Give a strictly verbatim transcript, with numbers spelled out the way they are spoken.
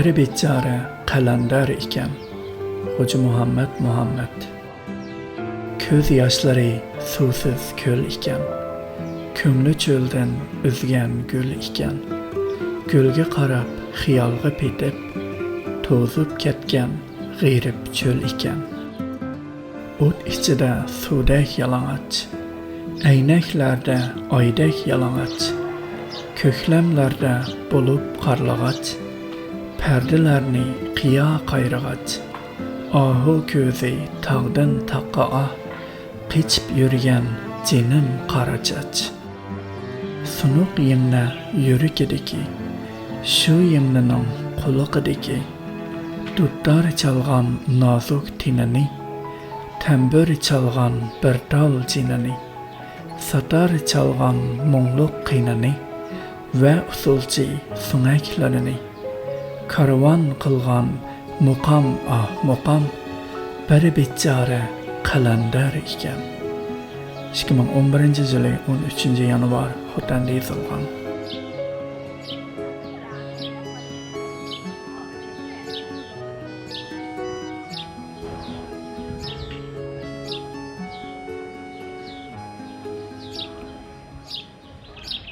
بىر بىچارە قەلەندەر ئىكەن، خوجا مۇھەممەد مۇھەممەد. كۆز ياشلىرى سۇسىز كۆل ئىكەن، كۆڭلى چۆلدىن ئۈزگەن گۈل ئىكەن. گۈلگە قاراپ خىيالغا پېتىپ، توزۇپ كەتكەن غېرىب چۆل ئىكەن. ئوت ئىچىدە سۇدەك يالىڭاچ، ئەينەكلەردە ئايدەك يالىڭاچ، كۆكلەملەردە بولۇپ قارلىغاچ، پەردىلەرنى قىيا قايرىغاچ، ئاھۇ كۆزى تاغدىن تاغقا ئاھ، قېچىپ يۈرگەن جېنىم قارا چاچ. سۇنۇق يىڭنە يۈرىكىدىكى، شۇ يىڭنىنىڭ قۇلىقىدىكى، دۇتار چالغان نازۇك تېنىنى، تەمبۇر چالغان بىر تال جېنىنى، ساتار چالغان مۇڭلۇق قېنىنى ۋە ئۇسسۇلچى سۆڭەكلىرىنى، كارۋان قىلغان مۇقام، ئاھ، مۇقام، بىر بىچارە قەلەندەر ئىكەن. ئىككى مىڭ ئون بىرىنچى يىلى ئون ئۈچىنچى يانۋار خوتەندە يېزىلغان.